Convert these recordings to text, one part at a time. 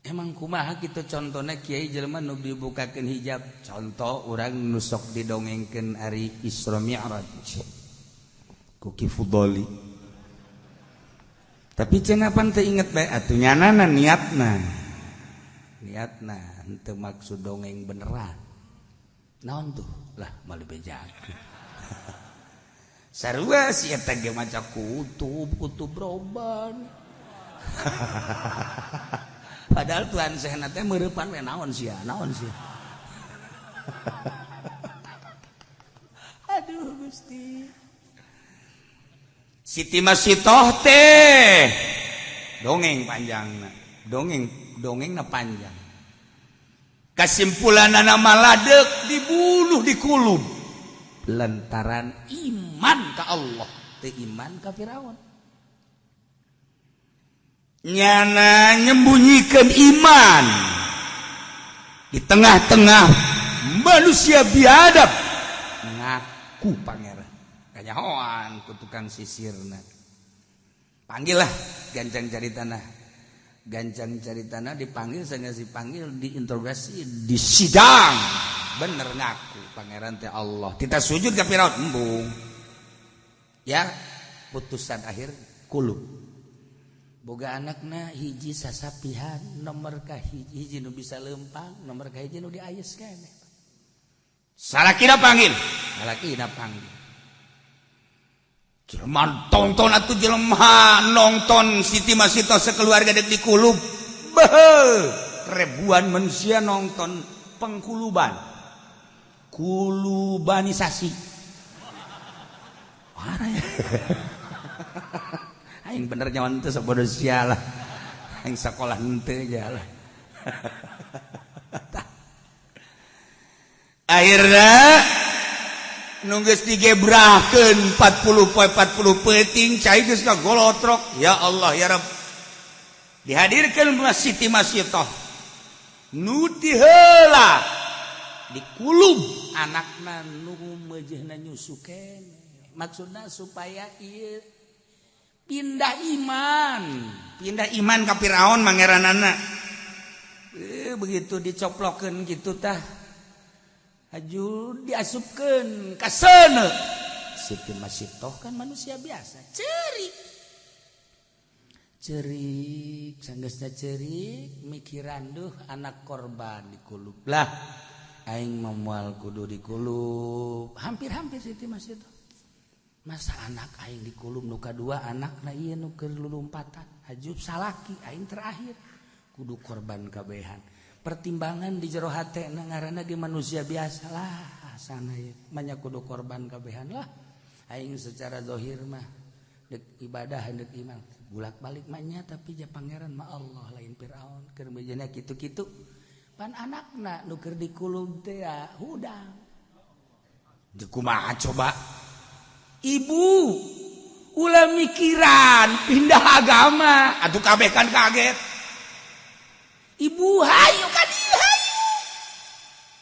Emang kumaha kitu contohna kiai jelema nu dibukakeun hijab? Contoh urang nu sok didongengkeun ari Isra Mi'raj ku Ki Fudoli. Tapi cenah pan teu inget bae atuh nyanana niatna. Niatna henteu maksud dongeng beneran. Naon tuh? Lah moal dibejakeun. Sarua si eta ge maca kutub, kutub roban. Padahal Tuhan sehna teh meureupan we naon sia, naon sia. Aduh Gusti. Siti Masitoh teh dongeng panjangna, dongengna panjang. Kesimpulanana maladek dibunuh dikulub lantaran iman ka Allah, teu iman ka Firaun. Nyana nyembunyikan iman di tengah-tengah manusia biadab ngaku pangeran kanyahoan ku tukang sisirna. Panggil lah gancang cari tanah, gancang cari tanah dipanggil, sanggeus dipanggil diinterogasi di sidang bener ngaku pangeran teh Allah. Kita sujud ka Firaun embung ya, putusan akhir kulub. Boga anakna hiji sasapihan nomor ka hiji, hiji nu bisa lempang nomor ka hiji nu diayes keneh. Salakina panggil, salakina panggil. Jelema tonton atuh jelema nonton Siti Masitoh sekeluarga dek dikulub. Beuh, ribuan manusia nonton pengkuluban. Kulubanisasi. Parah ya. Aing bener nyawan teu sabodo sia lah. Aing sakolah henteu lah. Akhirna nu geus digebrahkeun 40 poe 40 peuting cai geus kagolotrok. Ya Allah ya Rabb. Dihadirkeun Siti Masitoh. Nu ti heula dikulub anakna nu meujeuhna nyusu keneh. Maksudna supaya ieu pindah iman, pindah iman ka Firaun mangeranana. Begitu dicoplokeun gitu tah haju diasupkeun ka seuneu. Siti Masitoh kan manusia biasa, cerik. Cerik, sanggeusna cerik mikiran duh anak korban dikulub. Lah aing moal kudu dikulub. Hampir-hampir Siti Masitoh. Masa anak aing dikulub nu kadua anakna ieu nu keur lulumpatan haju salaki aing terakhir kudu korban kabehan. Pertimbangan di jero hate na ngaranna ge manusia biasa lah sana ieu banyak kudu korban kabehan lah aing secara zahir mah dek ibadah dek iman bulak-balik mah nya tapi ja pangeran mah Allah lain Firaun keur bejana kitu-kitu pan anakna nu keur dikulub teh hudang kumaha coba. Ibu ulah mikiran pindah agama atuh kabeh kan kaget. Ibu hayu ka dieu hayu.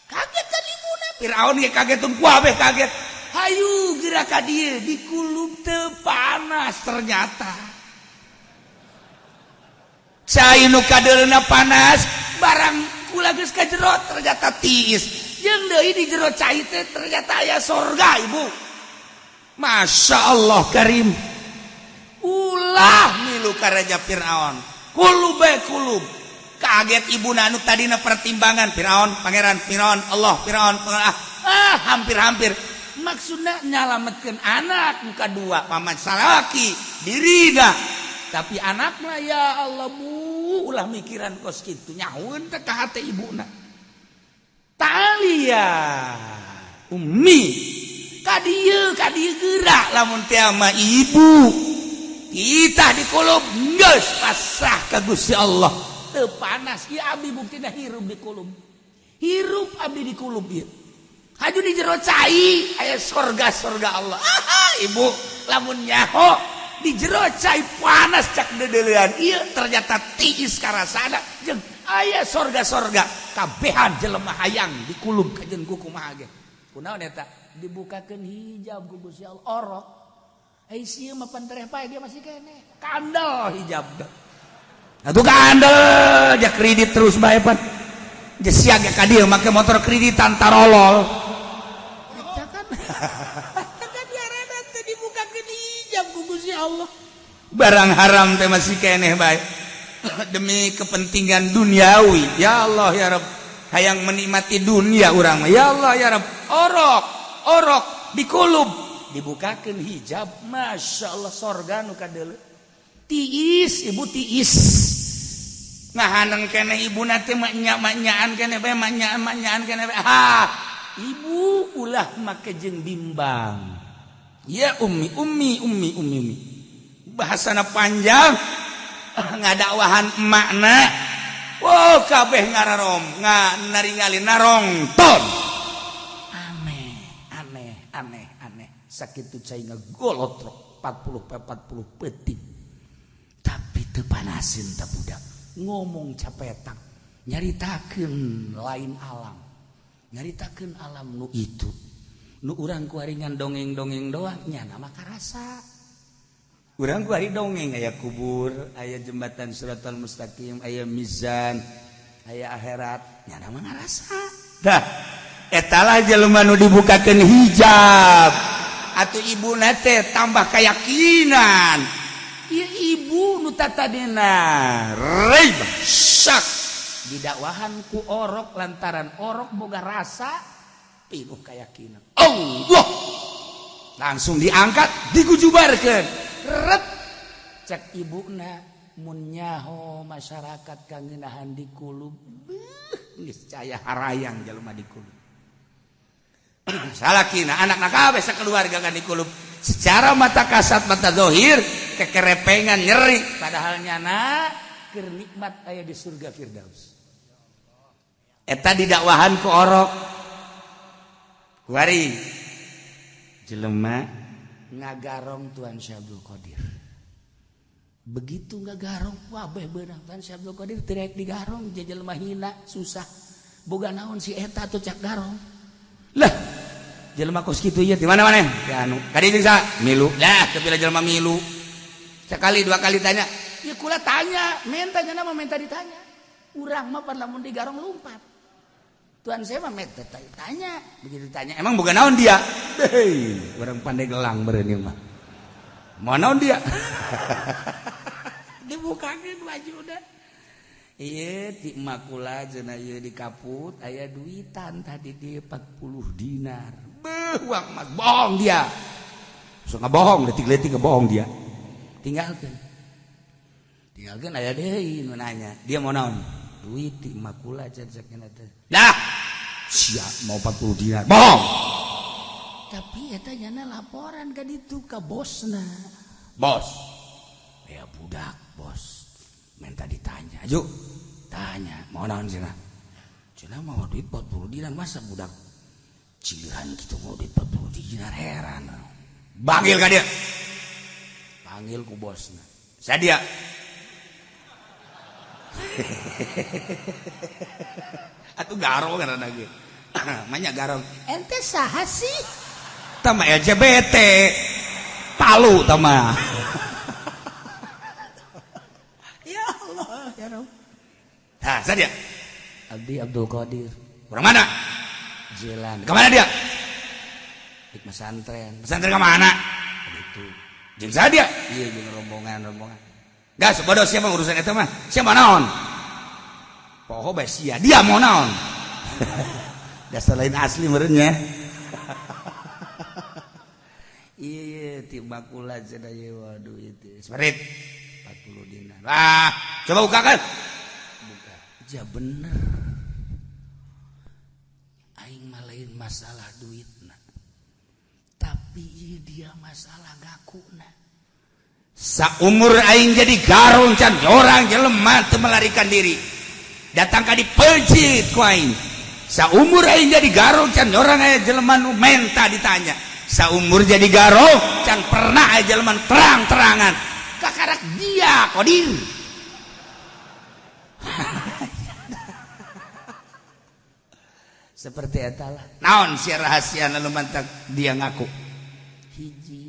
Kaget kan ibuna. Firaun ge kaget tun kabeh kaget. Hayu geura ka dieu dikulub teu panas ternyata. Cai nu kadeulna panas barang kula geus ka jero ternyata tiis. Jeung deui di jero cai teh ternyata aya sorga ibu. Masya Allah Karim. Ulah milu ka Raja Fir'aun. Kulub bae kulub. Kaget ibu nanu tadina pertimbangan Fir'aun, pangeran Fir'aun, Allah Fir'aun, pangeran. Hampir-hampir. Maksudna nyalametkeun anak nu kadua paman salaki dirida. Tapi anakna ya Allah bu ulah mikiran kos kitu nyahueun teh ka hate ibuna. Talia ummi ka dieu geura lamun teh mah ibu kita dikulub geus pasrah ka Gusti Allah teu panas ieu abdi buktina hirup dikulub, hirup abdi dikulub ieu haju di jero cai aya sorga-sorga Allah. Ah, ibu lamun nyaho di jero cai panas cak deudeulean ieu ternyata tiis karasana jeung aya sorga-sorga kabehan jelema hayang dikulub kajeun ku kumaha ge kunaon eta dibukakeun hijab ku Gusti Allah orok. Ai sieu mah pan tereh pae dia masih keneh kandel hijab. Atuh kandel ja kredit terus bae pan. Ja sia ge ka dieu make motor kreditan tarolol. Eta kan. Eta diarana teh dibukakeun hijab ku Gusti Allah. Barang haram teh masih keneh bae. Demi kepentingan duniawi. Ya Allah ya Rabb, hayang menikmati dunia urang mah. Ya Allah ya Rabb, orok, orok dikulub, dibukakeun hijab, Masya Allah sorga nu kadeuleu. Tiis, ibu tiis. Ngahaneng keneh ibuna teh mak mak-nyaan keneh bae, mak-nyaan mak-nyaan keneh bae. Ha, ibu ulah make jeung bimbang. Ya ummi, ummi, ummi, ummi, ummi. Bahasana panjang ngadakwahan emakna. Wow, kabeh ngararom, naringali narongton. Aneh, aneh, aneh, aneh. Sakitu cai ngagolotrok 40 40 peuting. Tapi teu panaseun ta budak. Ngomong capetang, nyaritakeun lain alam. Nyaritakeun alam nu itu. Nu urang kuaringan dongeng-dongeng doang nya nama karasa. Urang kuari dongeng aya kubur, aya jembatan Siratal Mustaqim, aya mizan, aya akhirat, nya nama ngarasa. Dah, etalah jelema nu dibukakeun hijab. Atuh ibuna teh tambah keyakinan. Ieu ibu nu tatadina raib syak didakwahan ku orok lantaran orok boga rasa pinuh keyakinan. Allah langsung diangkat digujubarkeun. Ret cek ibuna mun nyaho masyarakat kangenahan dikulub beuh geus caya harayang jelema dikulub. Salakina anakna kabeh sakeluarga kan dikulub. Secara mata kasat mata dohir kekerepengan nyeri padahal nyana keur nikmat aya di surga Firdaus. Eta didakwahan ku orok. Kuari jelema ngagarong Tuan Syekh Abdul Qadir. Begitu ngagarong wabeh beunang Tuan Syekh Abdul Qadir tirek digarong jelema hina susah. Boga naon si eta atuh cak garong. Lah jelema kos kitu ieu di mana-mana? Ya anu ka dieu jeung saha? Milu. Lah teu pila jelema milu. Sekali dua kali tanya, ya kula tanya, minta nya mah minta ditanya. Urang mah pan lamun digarong lumpat. Tuan saya mah minta tanya, begitu tanya, emang boga naon dia? Hei, orang pandai gelang beureun mah. Mau naon dia? Dibukakeun baju udah. Iya, ti makula cenah ieu di kaput aya duitan tadi di 40 dinar. Beuh, uang emas, bohong dia. So ngebohong, detik-detik ngebohong dia. Tinggalkeun. Tinggalkeun aya deui nu nanya. Dia mau naon? Duit ti makula cenah cek teh. Dah. Siap mau 40 dinar. Bohong. Tapi eta nyana laporan ka ditu ka bosna. Bos. Ya budak, bos. Minta ditanya. Ayo. Tanya, mau naon cenah? Cenah mau duit 40 dinar, masa budak cilihan gitu mau duit 40 dinar, heran. Panggil ka dia. Panggil ku bosna. Saya dia. Atuh garong kan lagi. Manya garong. Ente saha sih? Tama LGBT. Palu tama. Ya Allah, ya Rabb. Hah, saya dia. Abdi Abdul Qadir. Orang mana? Jalan. Kemana dia? Di pesantren. Pesantren kemana? Itu. Jeung saha dia? Iya, jeung rombongan-rombongan. Gas, bodoh siapa urusan itu mah? Siapa naon? Poho bae sia, dia mau naon? Dasar lain asli meureun nya. Iya, ti bakula cenah ieu waduh itu. Semerit 40 dinar. Lah, coba bukakan. Buka. Ja bener. Aing mah lain masalah duitna. Tapi ieu dia masalah ngakuna. Saumur aing jadi garong can orang jelema teu melarikan diri. Datang ka dipeuncit ku aing. Saumur aing jadi garong can orang aya jelema nu menta ditanya. Saumur jadi garong can pernah aya jelema terang-terangan. Kakarak dia Qadir. Seperti eta lah. Naon sia rahasia nu mantak dia ngaku. Hiji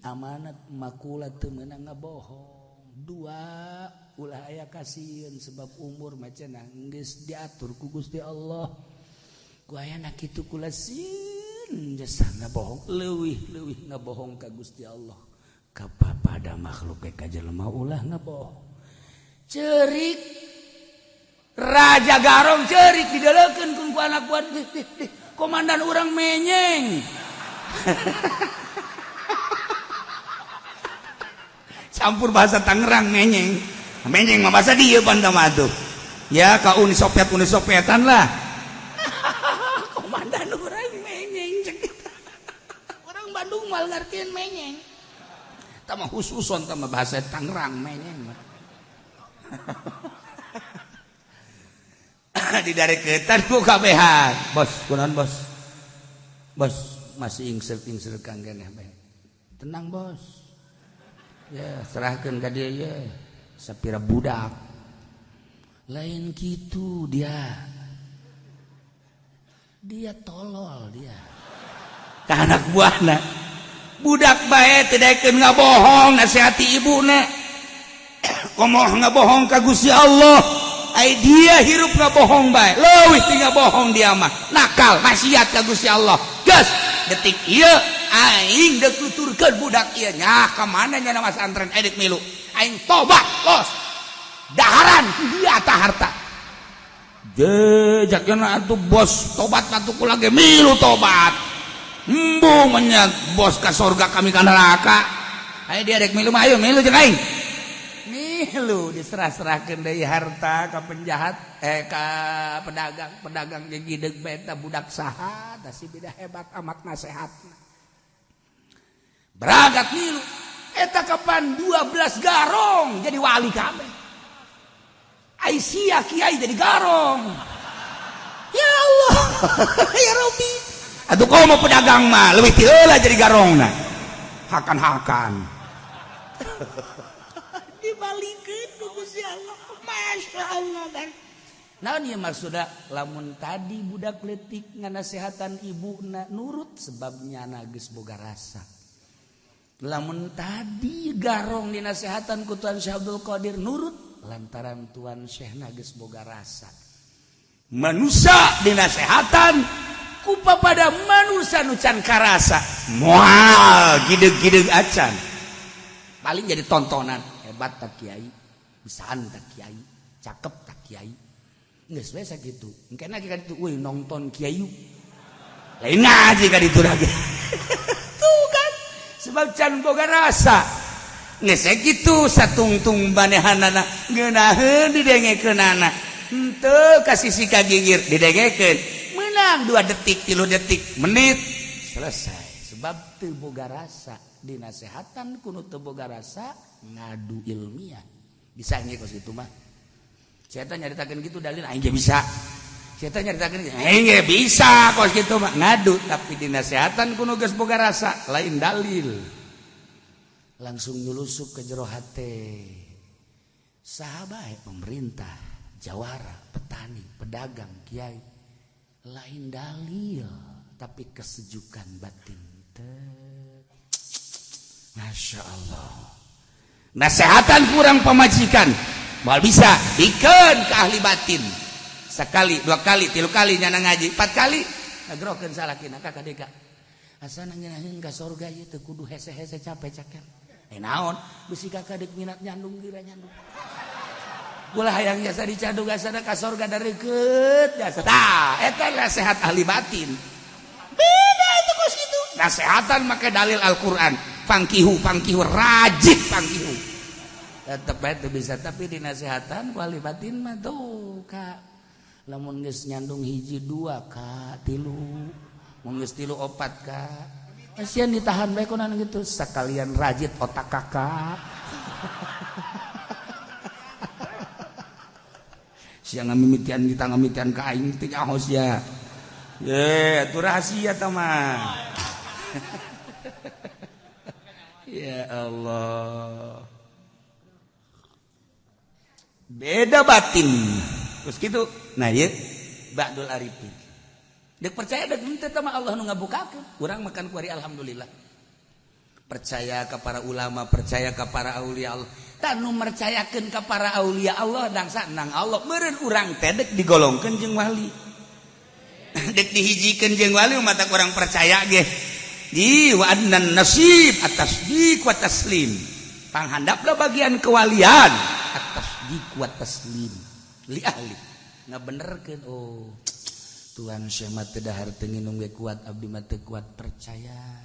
amanat makula teu meunang ngabohong. Dua, ulah aya kasieun sebab umur mah cenah geus diatur ku Gusti Allah. Ku ayana kitu kula sieun jasa ngabohong, leuwih-leuwih ngabohong ka Gusti Allah. Kapapada makhluk ka jelema ulah ngabohong. Cerik Raja Garong cerik didelekeun ku anak buah, komandan urang menyeng. Campur bahasa Tangerang menyeng. Menyeng mah bahasa dia pan tuh. Ya ka Uni Soviet, Uni Sovietan lah. Komandan urang menyeng cek. Orang Bandung mal ngertiin menyeng. Tama khususon tama bahasa Tangerang menyeng mah. Didareketan ku kabehan. Bos, kunaon bos? Bos, masih ingsel-ingsel kang keneh bae. Tenang bos. Ya, serahkeun ka dia ya. Sapira budak. Lain kitu dia. Dia tolol dia. Ka anak buahna. Budak bae teu daekeun ngabohong nasihati ibuna. Komo ngabohong ka Gusti Allah. Ai dia hirup ngabohong bae. Leuwih ti ngabohong dia mah. Nakal, maksiat ka Gusti Allah. Geus, detik ieu aing deuk tuturkeun budak ieu nya ka mana nya nama santren edit milu. Aing tobat, los. Daharan dia ta harta. Jejakna atuh bos tobat atuh kula ge milu tobat. Embung menyat bos ka sorga kami ka neraka. Ayo dia rek milu mah ayo milu jeung aing. Milu diserah-serahkeun deui harta ka penjahat ka pedagang, pedagang ge gideg bae eta budak saha tah si beda hebat amat nasehatna. Berangkat milu eta kapan 12 garong jadi wali kabeh. Aisyah kiai jadi garong. Ya Allah, ya Rabbi. Atuh komo pedagang mah leuwih ti heula jadi garongna. Hakan-hakan. Dibalikeun ku Gusti Allah. Masya Allah kan. Naon ieu maksudna lamun tadi budak leutik nganasehatan ibuna nurut sebab nyana geus boga rasa. Lamun tadi garong dinasehatan ku Tuan Syekh Abdul Qadir nurut lantaran Tuan Syekh geus boga rasa. Manusia dinasehatan kupa pada manusia nu can karasa moal gideg-gideg acan. Paling jadi tontonan hebat tak kiai, bisaan tak kiai, cakep tak kiai. Geus we sakitu. Engke lagi ka ditu euy nonton kiai. Lain ngaji ka ditu lagi. Tuh kan sebab can boga rasa. Geus kitu satungtung manehanana ngeunaheun didengekeunana. Henteu ka sisi ka gigir didengekeun. Menang 2 detik, 3 detik, menit selesai. Sebab teu boga rasa dinasehatan kuno teu boga rasa ngadu ilmiah. Bisa nge kos kitu mah. Saya nyaritakeun gitu dalil aing ge bisa. Saya nyaritakeun aing ge bisa kos kitu mah ngadu tapi dinasehatan kuno geus boga rasa lain dalil. Langsung nyulusup ke jero hate. Saha bae pemerintah, jawara, petani, pedagang, kiai lain dalil tapi kesejukan batin. Masya Allah. Nasehatan kurang pemajikan moal bisa bikeun ke ahli batin. Sekali, dua kali, tilu kali nyana ngaji, 4 kali ngagerokeun salakina ka kadeka. Asana ngeunaheun ka sorga ieu teu kudu hese-hese capek caker. Naon bisi kakak deuk minat nyandung gira nyandung. Ulah hayang jasa dicandung asana ka sorga dareukeut jasa. Tah, eta nasehat ahli batin. Beda itu kos kitu. Nasehatan make dalil Al-Qur'an. Fangkihu, fangkihu rajin fangkihu. Tetep bae teu bisa tapi dinasehatan ku ahli batin mah tuh ka lamun geus nyandung hiji dua ka tilu, mun geus tilu opat ka. Kasihan ditahan bae kunaon gitu sekalian rajit otak kakak. Sia ngamimitian kita ngamimitian ka aing teh nyaho sia. Ye, atuh rahasia tah mah. Ya Allah. Beda batin. Terus gitu. Nah, ieu Ba'dul Arifin. Dek percaya dek henteu teh mah Allah nu ngabukakeun. Urang makan kuari alhamdulillah. Percaya ke para ulama, percaya ke para aulia Allah. Tanu mercayakeun ke para aulia Allah dangsa nang Allah meureun urang teh dek digolongkeun jeung wali. Dek dihijikeun jeung wali mata kurang percaya ge. Di wa adnan nasib at-tasdiq wa taslim. Panghandapna bagian kewalian at-tasdiq wa taslim li ahli. Ngabenerkeun, oh Tuhan Syekh mah teu dahar teu nginum ge kuat, abdi mah teu kuat, percaya.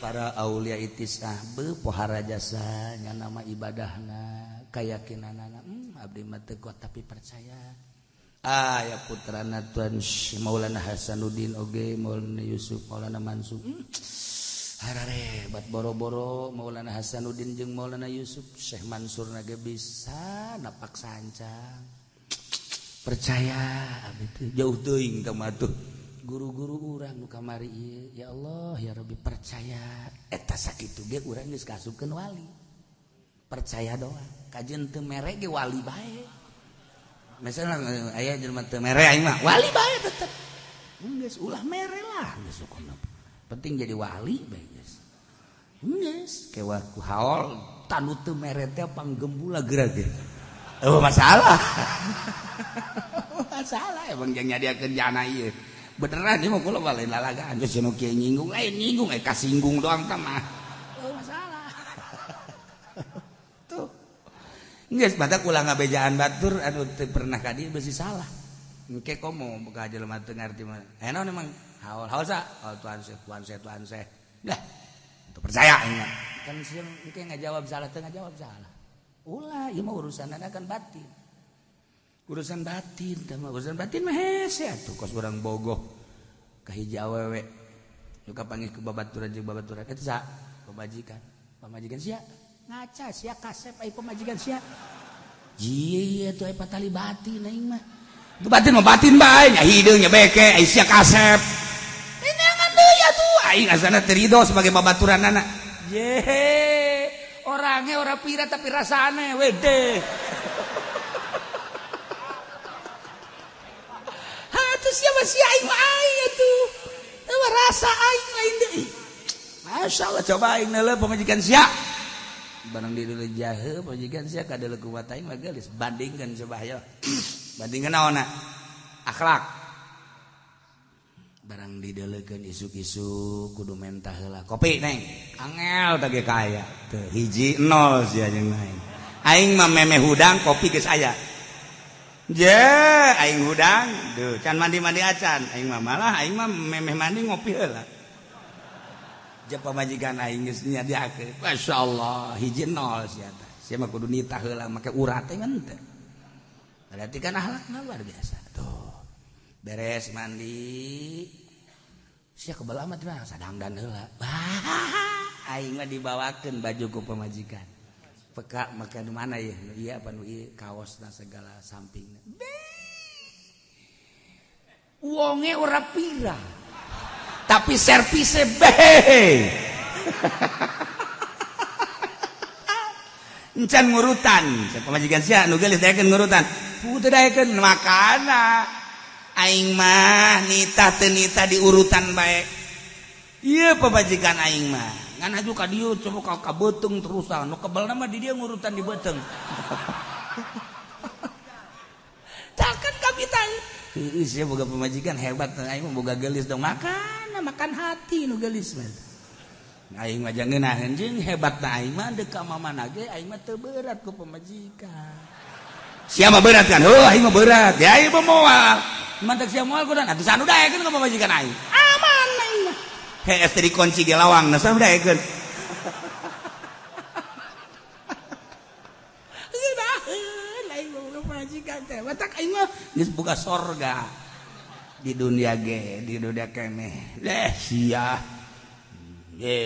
Para aulia itisah be pohara jasa nya nama ibadahna kayakinanana, abdi mah teu kuat tapi percaya. Ah ya putrana Tuhan Maulana Hasanuddin oge, Maulana Yusuf, Maulana Mansur, hararebat boro-boro Maulana Hasanuddin jeung Maulana Yusuf, Syekh Mansur na ge bisa napak sancang. Percaya abdi teh jauh teuing teh mah tuh. Guru-guru urang nu kamari ieu, ya Allah ya Rabbi, percaya eta sakitu ge urang geus kasupkeun wali. Percaya doang kajeun teu mere ge wali bae. Misalnya aya jelema teu mere aing mah wali bae tetep. Geus ulah mere lah geus sukuna. Penting jadi wali bae geus. Geus kewa ku haol tanu teu mere teh panggembula geura ge. Oh masalah. Masalah emang jeung nyadiakeun jana ieu. Beneran ieu mah kula lain lalagaan geus nu kieu nyinggung lain nyinggung kasinggung doang tah mah. Oh masalah. Tuh. Geus batak ulah ngabejaan batur anu teu pernah ka dieu beusi salah. Engke komo boga jelema teu ngarti mah. Eh naon emang haol haol sa? Haol Tuhan Syekh, Tuhan Syekh, Tuhan Syekh. Lah, teu percaya aing mah. Kan sieun engke ngajawab salah teu ngajawab salah. Ulah ieu mah urusanana kan batin. Urusan batin teh mah, urusan batin mah hese atuh kos urang bogoh ka hiji awewe nu kapanggih ku babaturan jeung babaturan eta sa pamajikan. Pamajikan sia ngaca sia kasep ai pamajikan sia. Jie atuh ai patali batin aing mah. Itu batin mah batin bae nya hideung nya beke ai sia kasep. Neangan deui atuh aing asana teu ridho sebagai babaturanana. Ye orangnya ora pira tapi rasane wede. Siapa si aing mah aing atuh. Teu rasa aing lain deui. Masyaallah coba aing neuleuh pamajikan sia. Barang dideuleu jahe pamajikan sia kadeuleu kuat aing mah geulis. Bandingkeun coba hayo. Bandingkeun naonna? Akhlak. Barang dideuleukeun isuk-isuk kudu mentah heula. Kopi neng. Angel teh ge kaya. Teu hiji nol sia jeung aing. Aing mah memeh hudang kopi geus aya. Je, aing hudang, duh, can mandi-mandi acan. Aing mah malah aing mah memeh mandi ngopi heula. Je pamajikan aing geus nyadiakeun. Masyaallah, hiji nol sia teh. Sia mah kudu nitah heula make urat teh ngan teh. Berarti kan akhlakna luar biasa. Tuh. Beres mandi. Sia kebal amat mah sadangdan heula. Bah, aing mah dibawakeun baju ku pamajikan. Peka maka nu mana ya? Nu ieu apa nu ieu kaosna segala sampingna. Wonge ora pira. Tapi servise be. Encan ngurutan. Pamajikan sia nu geulis daekeun ngurutan. Teu daekeun makana. Aing mah nitah teu nitah diurutan bae. Ieu pamajikan aing mah. Ngan aju ka dieu coba ka beuteung terusan. Nu kebelna mah di dieu ngurutan di beuteung. Takkan kapitan. Heueuh sia boga pamajikan hebat aing mah boga geulis dong makan, makan hati nu geulis mah. Aing mah ngeunaheun jeung hebatna aing mah deuk ka mamana ge aing mah teu berat ku pamajikan. Sia mah berat kan? Heuh aing mah berat. Ya aing mah moal. Mantak sia moal kudan atuh sanu daekeun ka pamajikan aing. Aman aing mah. Hees teh dikunci di lawang, nah sanu daekeun. Ngeunaheun aing boga pamajikan teh. Matak aing mah geus boga sorga. Di dunia ge, di dunia keneh. Leh sia. Ye,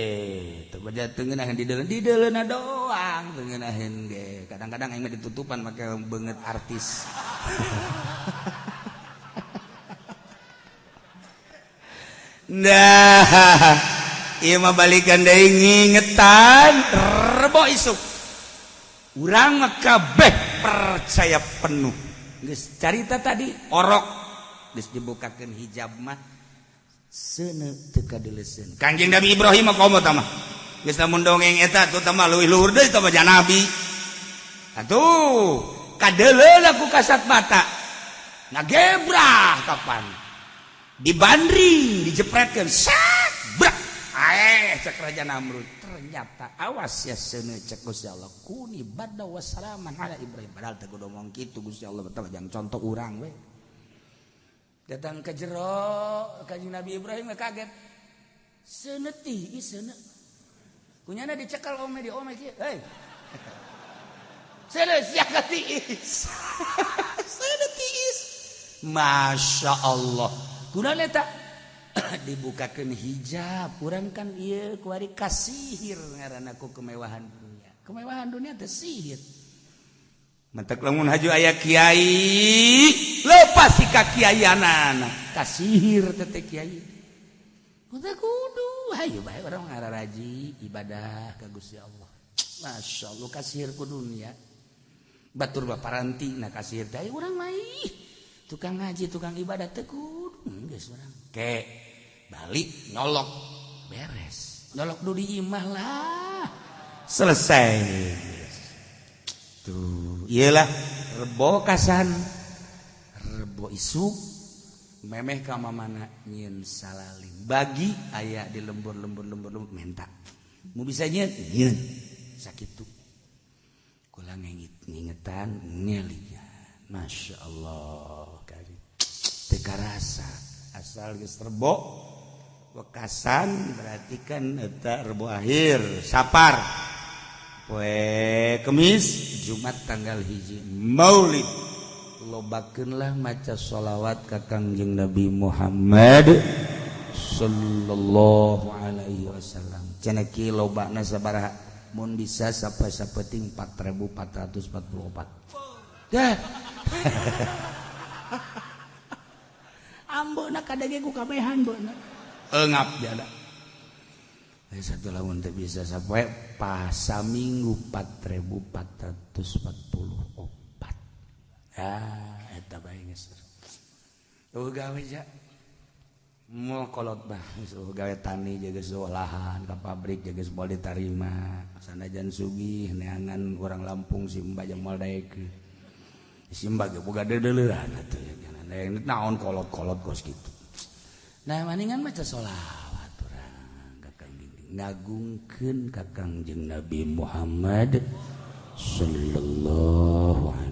teu baja teu ngeunaheun di deuleuna doang teu ngeunaheun ge. Kadang-kadang aing mah ditutupan make beungeut artis. Nah, ieu mah balikan deui ngingetan rebo isuk. Urang mah kabeh percaya penuh. Geus carita tadi orok geus dibukakeun hijab mah. Seuneu teu kadeleuseun. Kangjeng Nabi Ibrahim mah komo tah mah. Geus lamun dongeng eta tuh tah mah leuwih luhur deui tah mah nabi. Atuh kadeuleun ku kasat mata. Ngagebrah kapan? Dibandring, dijepretkeun, sak, brak. Aeh cek Raja Namrud. Ternyata awas ya seuneu cek Gusti Allah. Kuni barda wassalaman ala Ibrahim. Padahal teu kudu ngomong kitu Gusti Allah teh jang contoh urang we. Datang ke jero Kanjeng Nabi Ibrahim kaget. Seuneu tiis seuneu. Kunyana dicekal ome di ome kieu. Hei. Seuneu sia ka tiis. Seuneu tiis. Masya Allah. Kunaon eta? Dibukakeun hijab. Urang kan ieu kuari kasihir ngaranna ku kemewahan dunia. Kemewahan dunia teh sihir. Mentek lamun haju aya kiai, lepas si ka kiaianana, kasihir teh kiai. Kudu kudu hayu bae urang ngararaji ibadah ka Gusti Allah. Masya Allah kasihir ku dunia. Batur baparanti na kasihir teh urang mah tukang ngaji, tukang ibadah teh kudu geus urang. Ke balik nyolok beres. Nyolok du di imah lah. Selesai. Tuh, iyalah rebo kasan rebo isuk memeh ka mamana nyieun salalim bagi aya di lembur-lembur lembur-lembur menta mu bisa nyieun nyieun sakitu kula ngingetan ngelian Masya Allah kali teu karasa asal geus rebo wekasan berarti kan eta rebo akhir sapar poe Kemis Jumat tanggal 1 Maulid lobakeunlah maca sholawat ka Kangjeng Nabi Muhammad sallallahu alaihi wasallam. Cenah ki lobana sabaraha mun bisa sampai sapeting 4444 dah. Ambeuna kadege ku kabehan beuna engap jada. Satu lamun teu bisa sampai pasa minggu 4444. Ah, eta bae geus. Eueuh gawe ja. Moal kolot bah, geus eueuh gawe tani jaga lahan ka pabrik jaga moal ditarima. Sanajan sugih neangan urang Lampung si Mbah jeung moal daekeun. Si Mbah ge boga deudeuleun atuh ya. Naon kolot-kolot kos kitu. Nah, maningan maca sholawat urang ka Kangjeng ngagungkeun ka Kangjeng Nabi Muhammad sallallahu alaihi